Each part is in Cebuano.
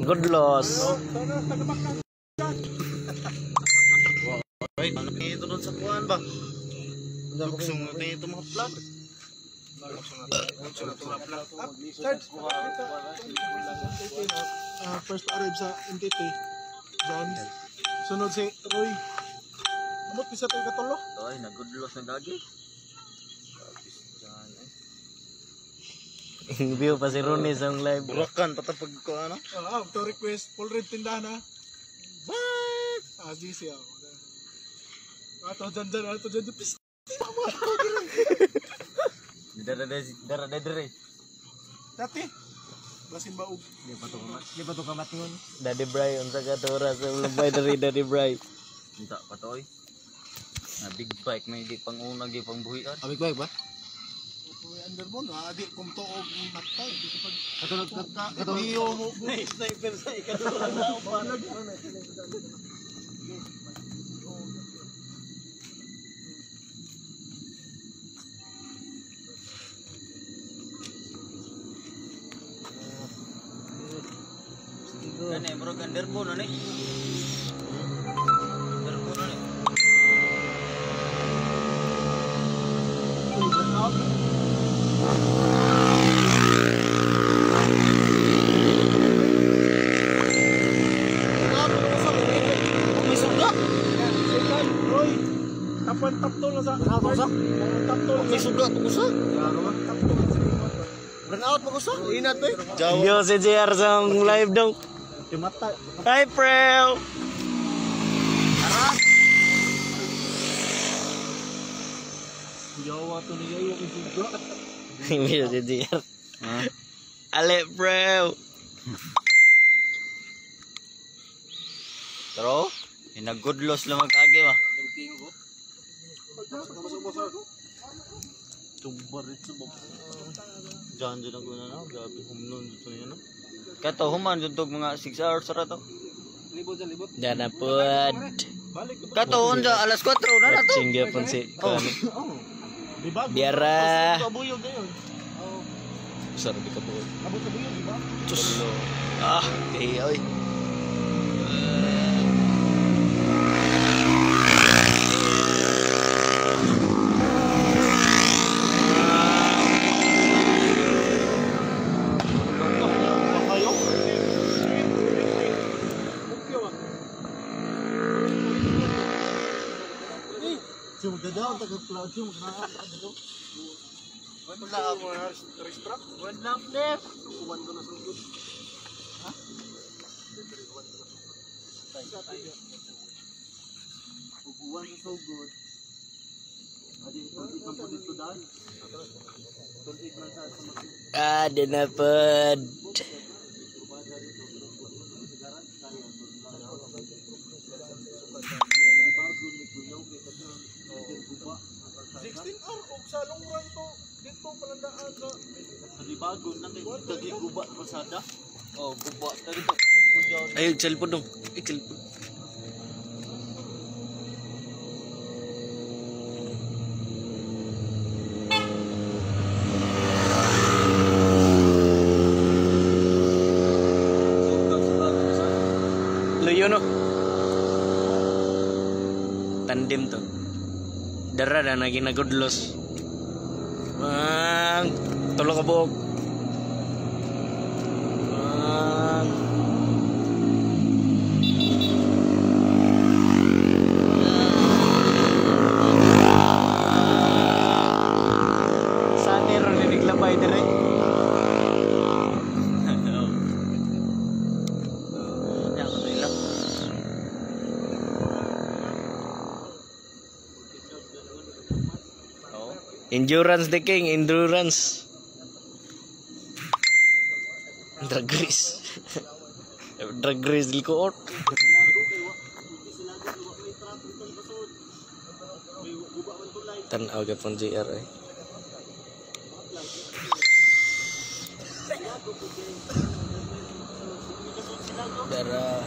Good loss. Ay, ano ito doon sa kuan ba? Lugsong na ito mga plug. Third, first arrive sa MTT, John. Sunod si Roy. Amot bisa tayo katulo. Ay, nag-good loss na gagi. View pa si Ronnie sa live. Burakan patapag ko ano. To request full red tindahan ha. What? GC ako. Ato dyan dyan, ato dyan dyan. Pis. Dara dara. Dati. Basin baog. Di pa to kamatngon. Daddy Bry, unsa ka to oras sa labay diri Daddy Bry. Unta pa to oy. Na big bike may di pang una gi pang buhian. Big bike ba? Underbone, di kung tuog matay. Katulog ka, katulog mo. Sniper sa ikaduha na upan. Kani bro underbone ni. Underbone ni. May suga. Roy. Top 1, top 2 lang sa. Top 2 lang. May suga to sa. Top 2 lang sa. Run out mo sa. Inat eh. Yo si JR sa live dong. Hi, Prel. Yawa to niya yung suga. Yo si JR. Ale, Prel. Pero nag-good loss lang mag-agi ba. Diyan dyan ang una na, grabe humnon dito niya no. Kato human dyan tog mga 6 hours ra to. Diyan na pod. Kato unja alas 4 na na to. Watching gyapon si kuan. Biara. Kabuyog ngayon. Sarap di ka po. Abot sa buyog, di ba? Sus. Ah, kay oy. Kayo? One lap left. Ah, di na pod. Sa long run to, dito palandaan sa Libagon na kay dagi guba pasada. Oh, guba ta dito. Ay, cellphone dong. Ay, cellphone. Luyo no. Tandem to. Dara na naging nagudlos. Mang, tulo ka buok. Mang. Sa ron niniglabay dire. Ya, ila. Endurance the king, endurance. Drag race. Drag race dil ko. Tan-aw gyapon JR eh. Dara.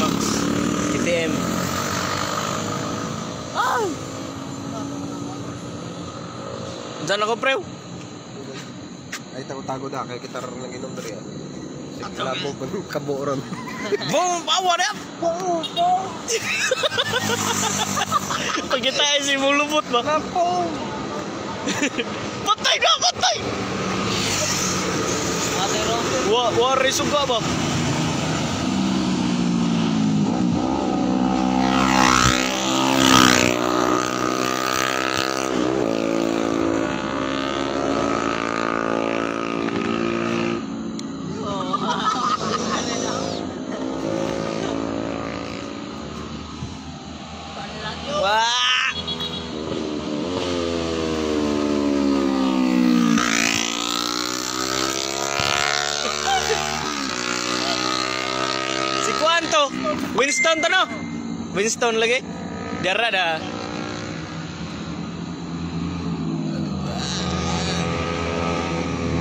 Max KTM. Unsa na ko, pre? Ay, tago-tago na. Kaya kita rin nang inom diri. Sige, labo pa kabuoron. Boom! Power up! Boom! Boom! Pagkitain si mulubot ba? Boom! Patay na! Patay! Wa, risuga ba? Wah! Si Kuanto, Winston to no? Winston lagi. Dara dah.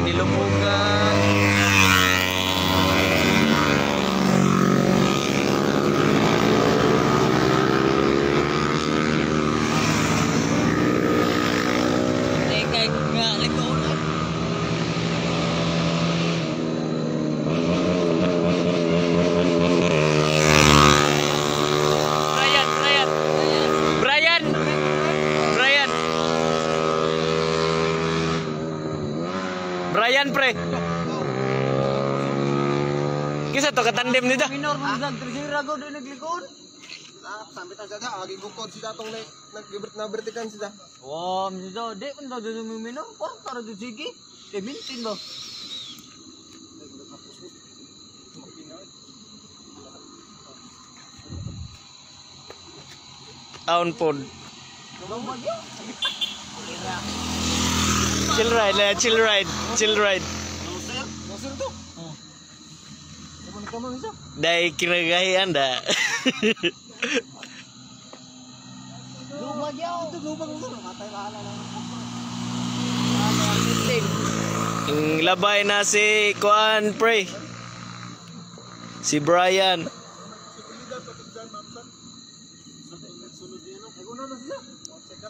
Nilupugan. Brian pre. Kisa to katandem nito. Minor man dag tercera go do naglikon. Ah, samit ang sada, agi gukod sila tong nagbertikan sila. Wow, misa di man daw do minor, kwarta ra do sige. Kay mintin ba. Town pod. Chill ride, la, chill ride, chill ride. Dai kinagahian da. Ang labay na si Kuan pre. Si Brian.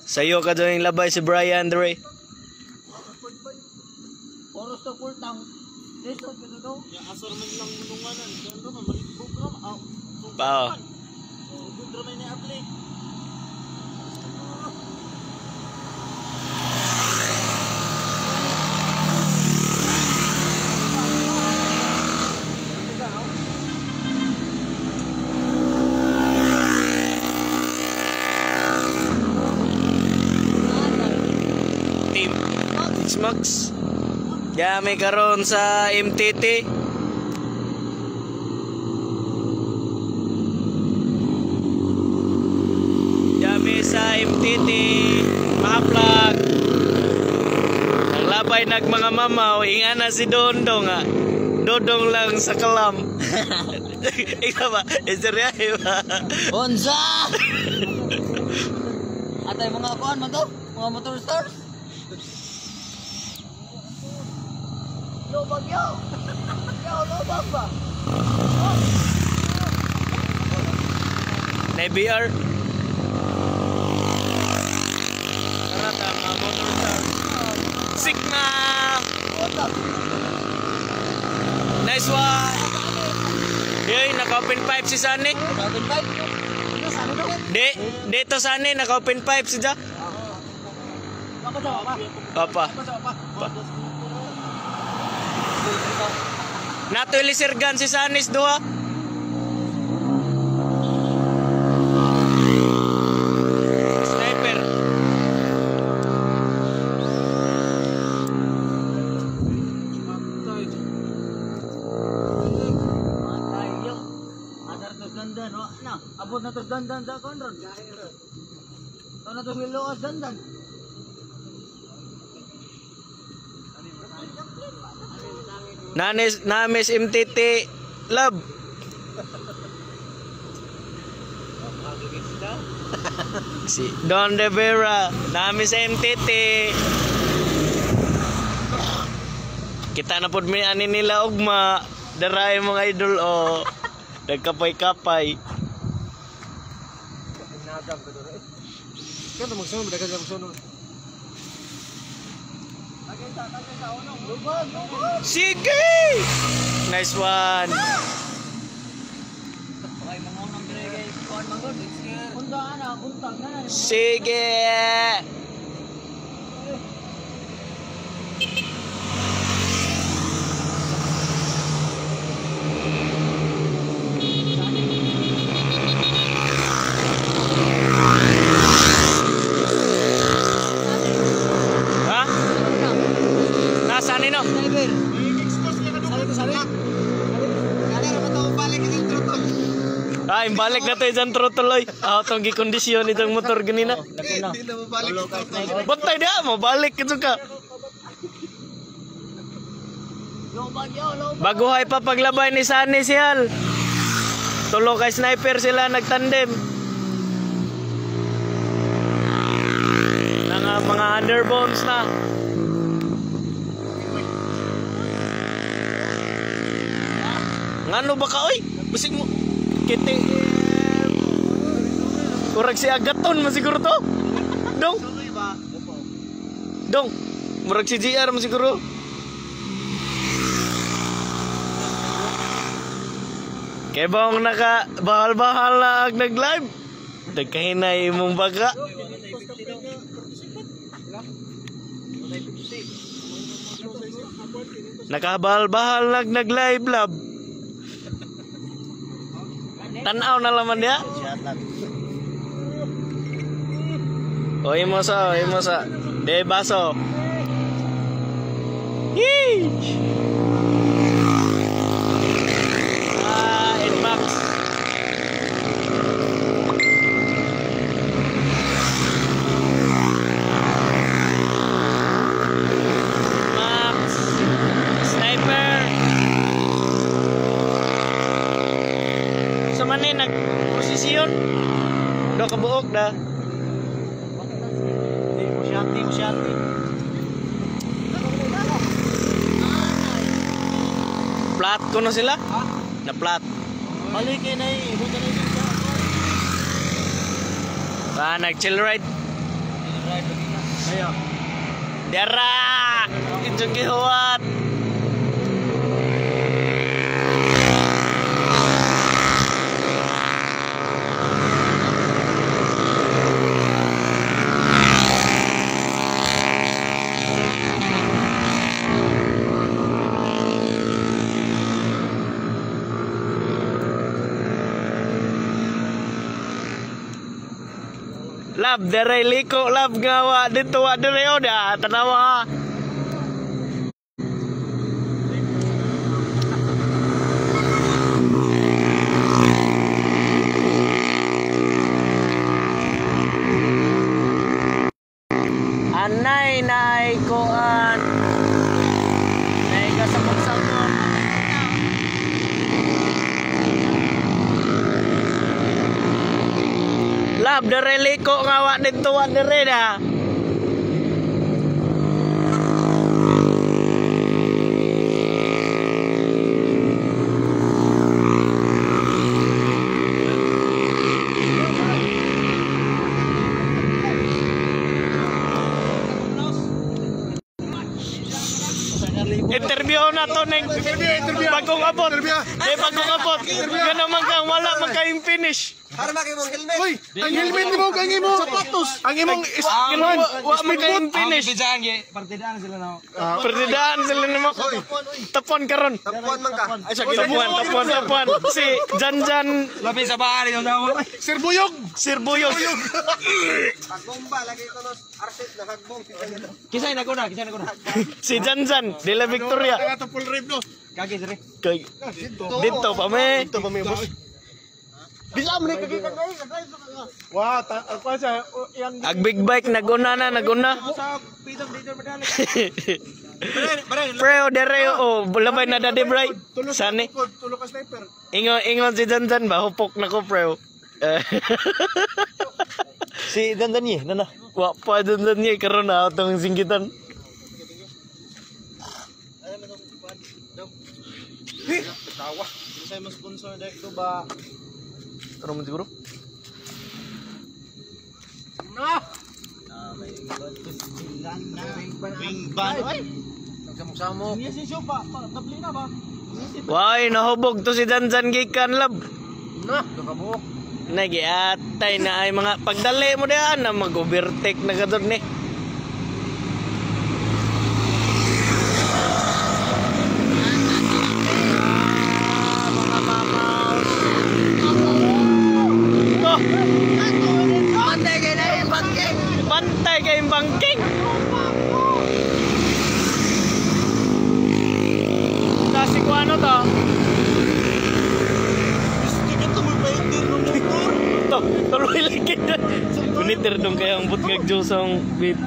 Sayo ka doon yung labay si Brian Dre. Oros sa kultang. Dito kito do. Ya asar man lang mununganan. Kaya man maligbog ra. Pao. Sugod ra may ni abli. Team X-Max. Yami karon sa MTT. Yami sa MTT. Mahaplak. Ang labay nag mga mamaw, ingana si Dondong ah. Dodong lang sa kalam. Ikaw ba? Istorya ba? Bonza! Atay mga kuan man to? Mga motor stars? Lobag yo! Yo, lobag ba? Na BR. Karata, mga motor stars. Sigma! Nice one! Yay, naka-open pipe si Sunny. Open pipe? Di, dito Sunny, naka-open pipe si Ja. Papa. Pa. Nato ilisirgan si Sanis duha. Sniper. Matay yo. Adar to dandan wa na. Abot na to dandan sa konron. To na to giluwas dandan. Nanis namis MTT love. Si Don De Vera, namis MTT. Kita na pod mi ani nila ugma. Daray mga idol o. Nagkapay-kapay. Kaya magsunod, dagan magsunod. Sige! Nice one. Sige! Ha? Nasaan nino? Ay, balik na tayo dyan throttle oy. Ah, itong gikondisyon itong motor ganina. Hindi na mabalik sa throttle. Bantay na, mabalik ka ka. Baguhay pa paglabay ni Sunny si Hal. Tulo kay sniper sila nagtandem. Nanga mga underbones na. Ngano ba ka oy? Basig mo kiti. Kurang si Agaton man siguro to. Dong. Dong. Murag si GR man siguro. Kay bang naka bahal-bahal na ag nag-live. Nagkahinay imong baga. Nakabahal-bahal nag nag-live lab. Tanaw na laman niya. O imo sa, imo sa. De baso. Yee! Ah, Nmax. Max. Sniper. Sa man ni nagposisyon. Do kabuok da. Musyati, musyati. Plat ko na sila. Na plat. Balik kay nay, huwag na siya. Ah, nag-chill ride. Kaya. Dara! Inyong gihuwat. Lab, dere liko, lab ngawa dito wa dere o da, tanawa. Anay naay koan. Nay kasabot-sabot. Lab, dere liko nga wa dito wa dere da. Interview na to ning bagong abot. Eh bagong abot. Gano man kang wala man kayong finish. Para maki mong helmet. Uy, ang helmet nimo kang imo sapatos. Ang imong Wa man kayong finish. Partidaan sila na. Perdidaan sila nimo. Tapon karon. Tapuan man ka. Ay, tapuan, tapuan, tapuan. Si Janjan Labi sa bahay yung daw. Sir Buyog. Sir Buyog. Pagbomba lagi ko no arsit na hagbong. Kisay na ko na, kisay na ko na. Si Janjan de la Victoria. Ang ato full rib no. Kagi sir. Kay dito pa me. Dito pa may boss. Bisa mo ni kagi kagay kagay. Wa, ta kwa siya yang Ag big bike naguna na, naguna. Sa pitong dito madali. Preo dere o labay na dadi bray. tulo sa Sani. tukod, tulo ka sniper. Ingon ingon si Janjan ba hupok na ko preo. Si Dandan ni, nana. Wa pa Janjan niya karon na atong singgitan. Tawa. Sa mo sponsor dek to ba? Karon mo siguro. Na. Wing ban oy. Nagsamok-samok. Niya si Shupa, tabli na ba? Way, nahubog to si Danzan gikan lab. Na, nakabuok. Nagiatay na ay mga pagdali mo diyan na mag-overtake na ka doon ni. Mga mamaw. Oh, Pantay kay na bangking. Pantay kay bangking. Kasi ko ano to? To, tuloy lagi. Kuniter dong kaya ang butngag Diyos ang bit.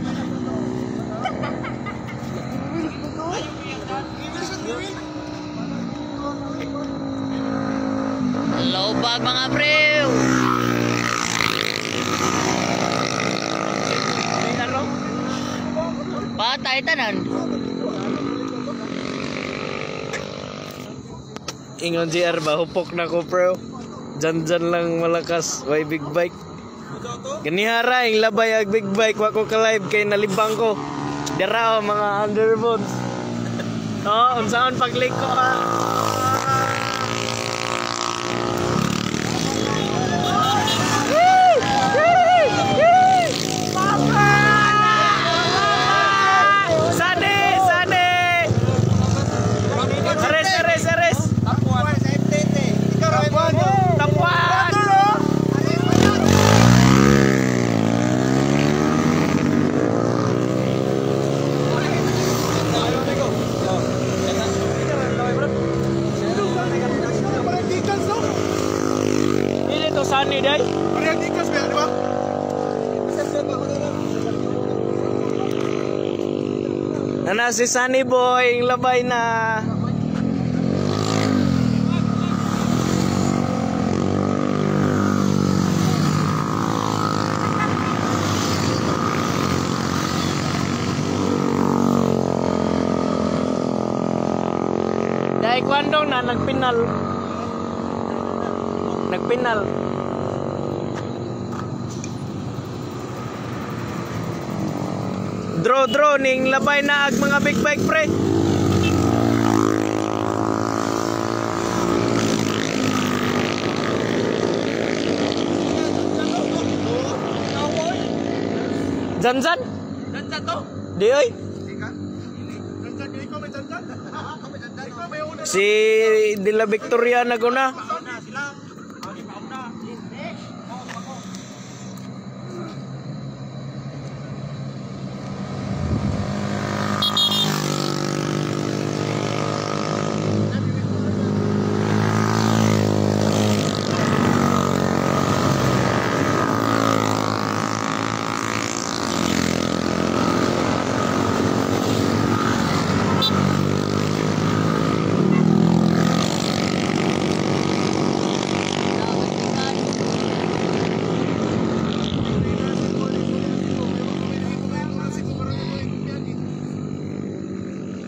Lobag mga pre. Patay tanan. Ingon GR ba, hupok na ko bro. Jan-jan lang malakas, way big bike. Ganihara, ing labay ag big bike, wa ko ka-live kay nalibang ko. Dara oh, mga underbones. Oh, unsaon pagliko ha. Sane, sane. Ares, ares, ares. Tapuan sa MTT. Ikaw ra Tapuan. Parang decals no? Dili to sane day. Parang decals ba, di ba? Nana si Sunny Boy, ing labay na. Dahil kwandong na nagpinal. Nagpinal. Draw draw ning labay na ag mga big bike pre. Zanzan? Zanzan to? Di oy. Janjan, ikaw may janjan? Ikaw may una. Si De La Victoria na guna.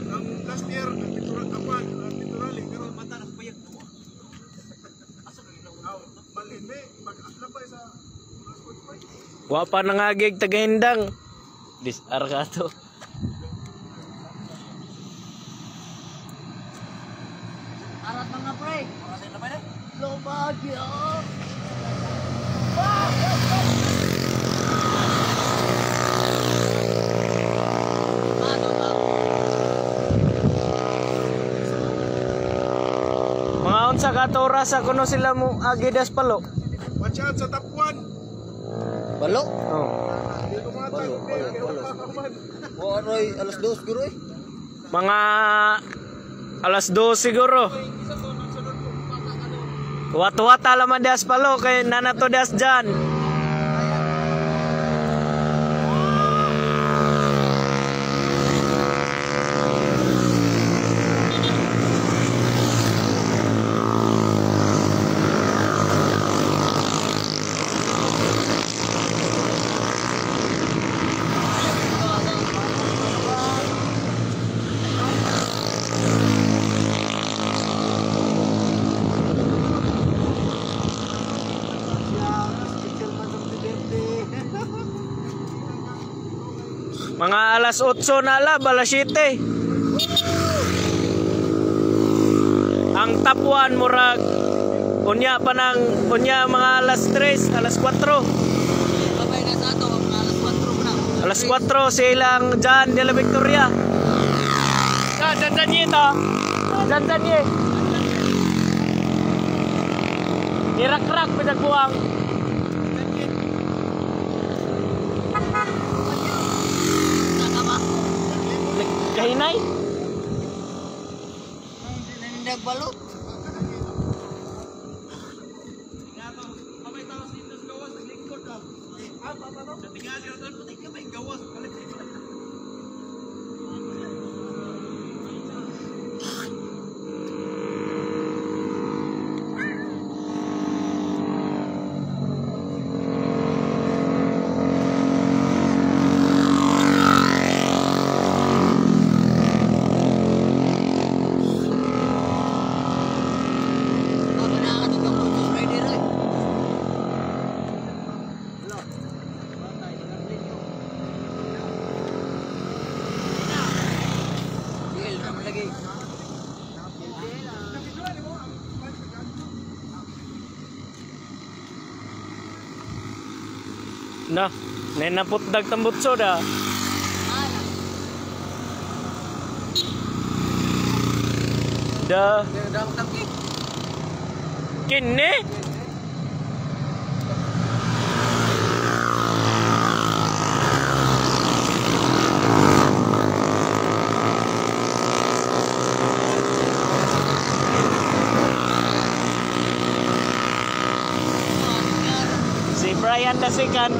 Ang last year, ang pitural, kapan, ang pitural, eh, pero mata na payag mo. Aw, malin eh, pag-alabay sa mga sports bike. Wa pa nangagig tagahindang. Disar ka to. Arat mga pre. Lobag yo. Mga unsa ka to oras kuno sila mo agidas palo. Watch out sa top 1. Balo. Oh. Dito mga Balo, tag, balo, eh, balo. man. O aroy alas 2 siguro eh. Mga alas 2 siguro. Wat-wata laman das palo kay nanato das dyan. Mga alas 8 na lab, alas 7. Ang top 1 murag unya pa nang unya mga alas 3, alas 4. Babay na sa ato, mga alas 4 na. Alas 4 silang Jan de la Victoria. Ah, Jan ta. Jan ye. Irak-rak pinagbuang. Kahinay? Nagbalot. Na, nenaputdag tambutso da. Da. Kini? Si Brian Dasikan.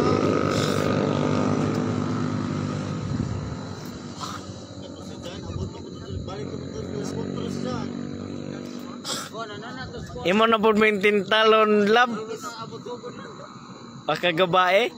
Imo na po may tintalon lab. Pakagabae.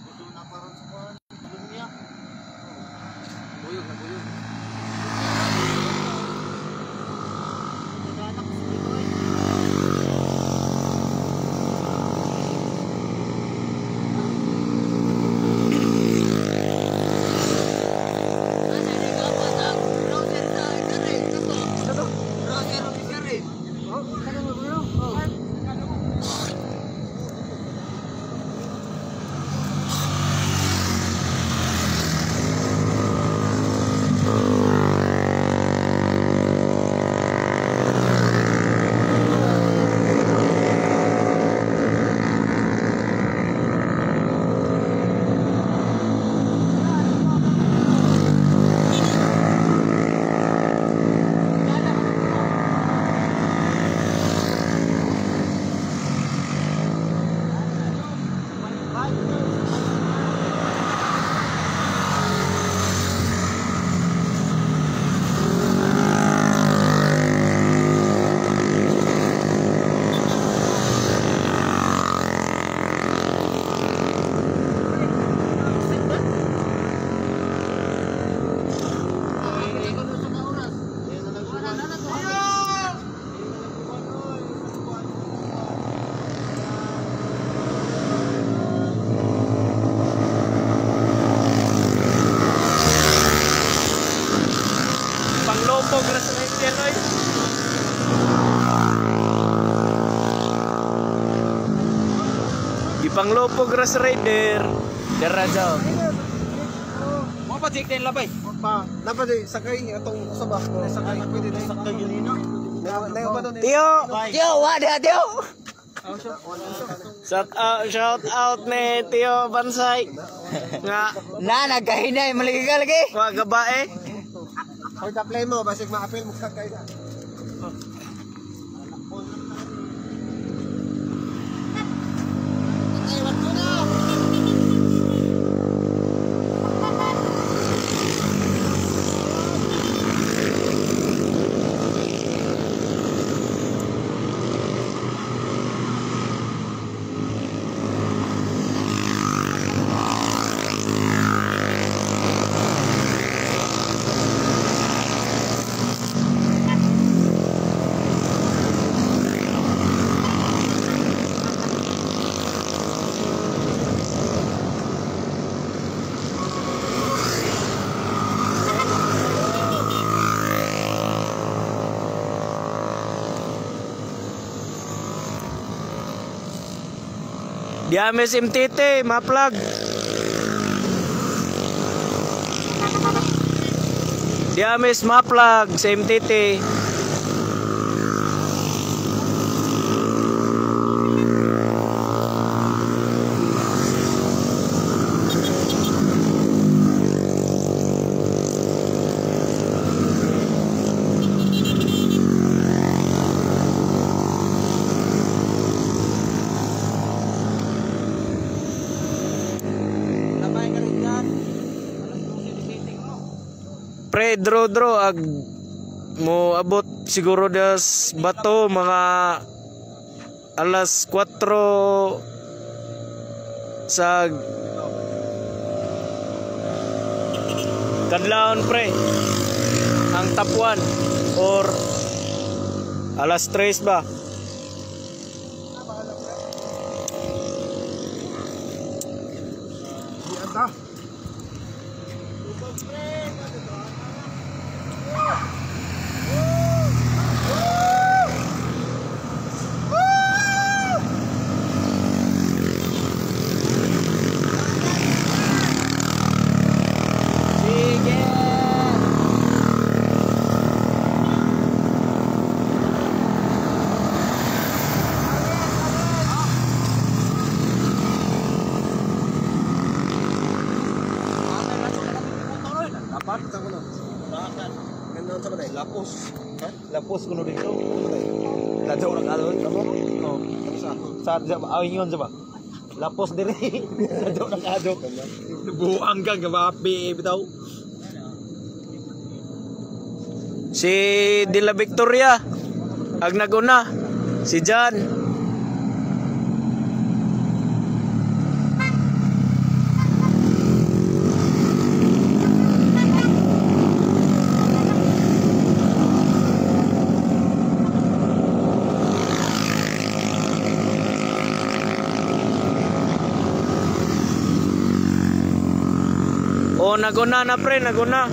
Panglopog ra sa Indian oy. Ipanglopog ra sa rider. Dara jaw. Mo pa jik din labay. Pa, dapat sakay atong usaba. Sakay pwede na sakay gilina. Tio, Tio, wa dia Tio. Shout out ni Tio Bansay. Nga Na nagkahinay maligi ka lagi. wa gabae. Hoy, ka-play mo basig ma-appeal mo sakay na. Diames MTT, ma-plug. Diames ma-plug sa MTT. Pre, draw ag mo abot siguro das bato mga alas 4 sa kadlawon pre ang tapuan or alas 3 ba. Lapos. Ha? Lapos kuno dito. Ladaw ra kalon. Oh. Sa ingon sa ba? Lapos diri. Ladaw ra kadok. Buang kang gabapi bitaw. Si De La Victoria ag naguna si John. Oh, naguna na pre, naguna.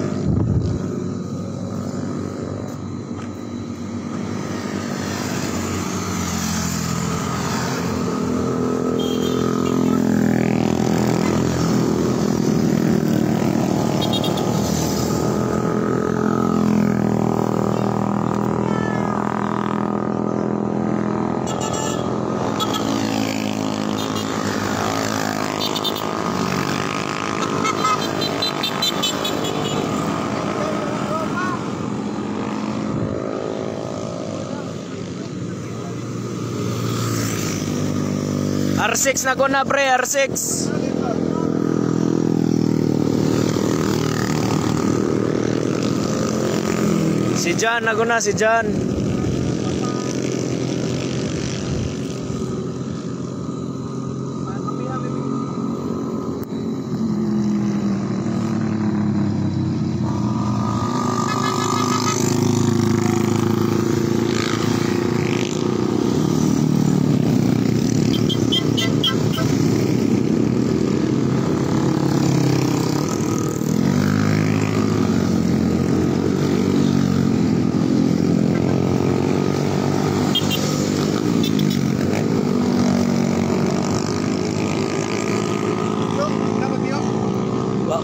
R6 na ko na pre, R6. Si John na ko na, si John.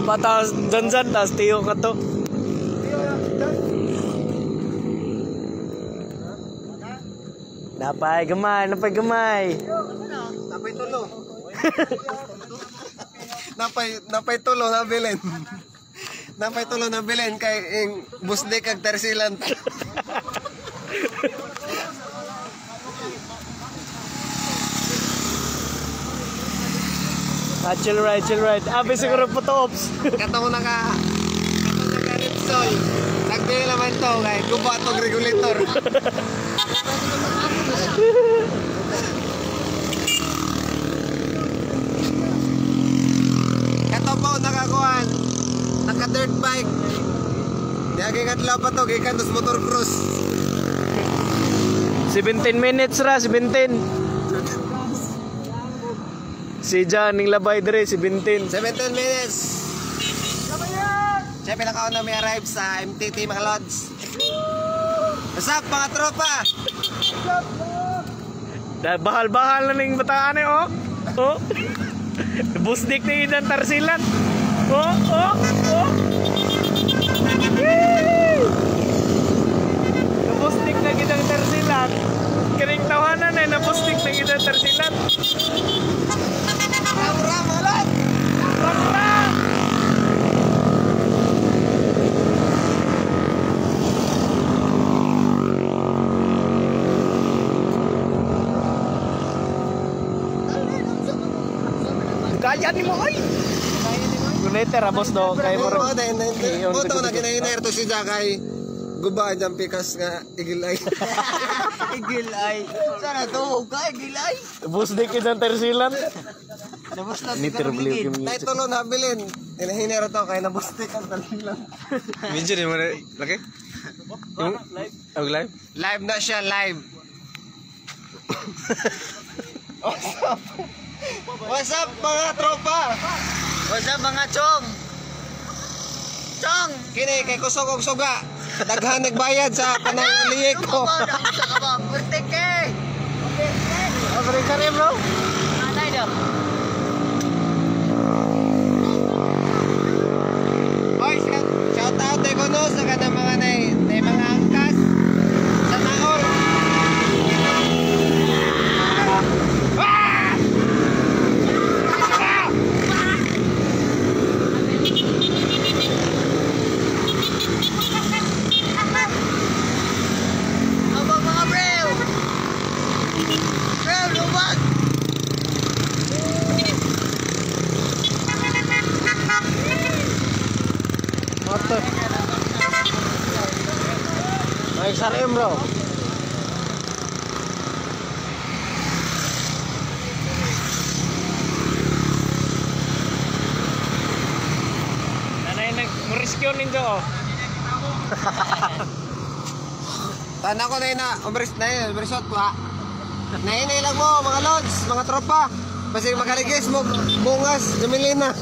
Patas danzan tas tiyo ka to. Napay gamay, napay gamay. Napay tulo. Napay tulo na bilin. Napay tulo na bilin kay ing busdik kag tersilan. Ah, chill ride, chill ride. Ah, siguro po to, ops. Katong naka Repsol. Nagdili naman to kay guba tong regulator. Kato po nakakuan. Naka dirt bike. Diagi kadlaw pa to gikan dos motor cross. 17 minutes ra, 17. Si John ning labay dire 17. 17 minutes. Siyempre nakauna may arrive sa MTT mga lods. What's up mga tropa? Bahal-bahal na ning bataan eh oh. Oh. Busdik na yun ang tarsilan. Oh, oh, oh. Yee! Nabusdik na gid ang tarsilan. Kaning tawanan ay nabusdik na gid ang tarsilan. Ram-ram, ulan! Ram-ram! Kaya ni mo ay. Kuneter abos do kay mo. Oo, dahil na na ginahinay to si Jakay. Guba dyan pikas nga igil ay. Igil ay. Sana to ka igil ay. Busdik gid ang tersilan. Labas na Meter blue Nay tulon habilin. Hinahinay to kay nabustik ang talilan. Medyo din mo na laki? Live. Ang live? Live na siya, live. What's up? What's up mga tropa? What's up mga chong? Chong! Kini kay kusog og suga. Daghan nagbayad sa kanang liyek ko. Sa ka ba? Perteke! Abre ka rin, bro. Anay daw. Oy, shout out kay kuno sa kanang mga nay mga angkas sa Naor. Ah! Abang mga bro! Bro, lubag! May XRM, bro. Nanay nag mo-rescue ninyo oh. Tanda ko na yun na, overshot ko ha. Nainay lang mo, mga lods, mga tropa. Basta makaligis mo, bungas, dumili na.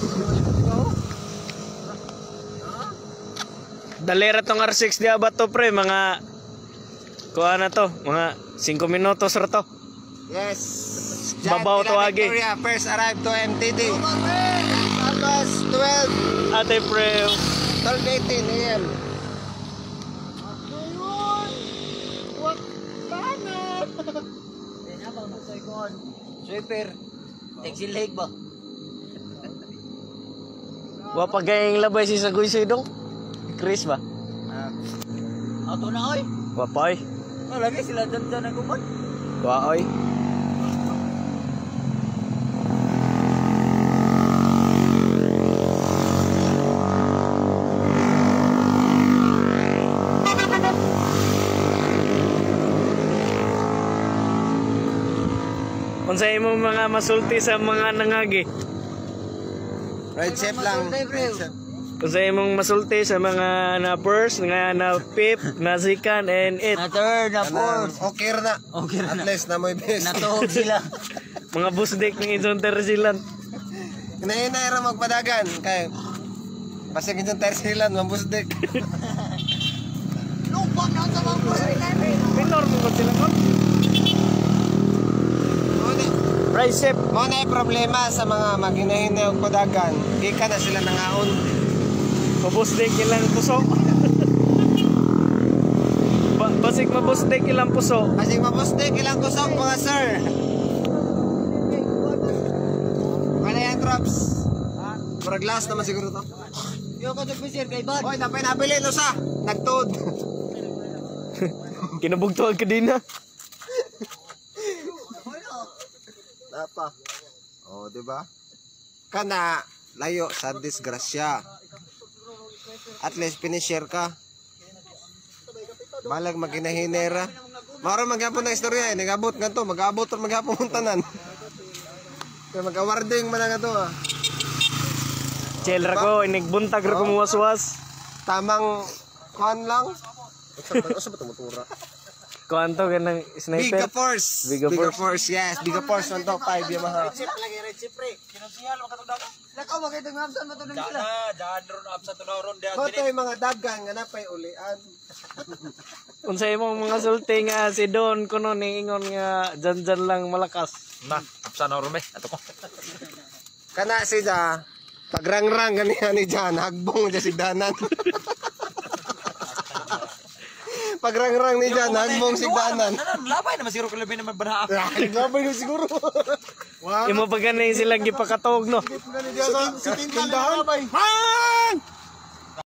Dalera tong R6 di ba to pre, mga kuha na to, mga 5 minutos ra to. Yes. Babaw to agi. Victoria, first arrived to MTT. August 12, Ate pre, 12:18 a.m. Sweeper. Texil ba? Wa pa gayeng labay si Sagoy Sidong. Chris ba? Auto na oy. Wa pa oy. Oh, lagi sila dyan dyan ang kumon. Wa oy. Unsa imong mga masulti sa mga nangagi? Ride safe lang. Ride safe. Unsa imong masulti sa mga na first, nga na fifth, na second and eighth? Na third, na fourth. Okay na. Okay na. At least na mo best. Natuhog sila. Mga busdik ng isang tersilan. Hinahinay ra magpadagan kay basig itong tersilan mabusdik. Lubag na sa mga Minor mo sila kon. Ride safe. Mo na problema sa mga maghinahinay og padagan. Gikan na sila nangaon. Mabusdik ilang puso. Basig mabusdik ilang puso. Basig mabusdik ilang kusog mga sir. Ano yan, drops? Murag last naman siguro to. Yo ko sa kay bad. Oy, napay nabili no sa. Nagtuod. Kinabugto ang kadina. Napa. Oh, di ba? Kana layo sa disgrasya. At least finisher ka. Balag maginahinera. Maro magyapon na istorya eh. Nagabot nga to, mag-abot or maghapon mong tanan. Kaya mag-awarding man nga to ah. Chill ra ko, inigbuntag ra ko muwaswas. Tamang kuan lang. Usa ba ito motora? Kuanto ganang Big sniper. Force. Biga Biga Force. Force, yes. Biga Force 125 Yamaha. Lakaw ba kayo ngabsan mo to nang sila? Daan ron absa to ron diyan. Kotoy mga dagang nga napay ulian. Unsa imong mga sulti nga si Don kuno niingon nga janjan lang malakas. Na, absa na ron be. Ato ko. Kana siya pagrangrang ganiya ni Jan, hagbong dyan si Danan. Pagrangrang ni Jan, hagbong si Danan. Nanan labay naman siguro kung labi naman banha. Labay na siguro. Imo pa gani silang gipakatog no. Sa tindahan. Man!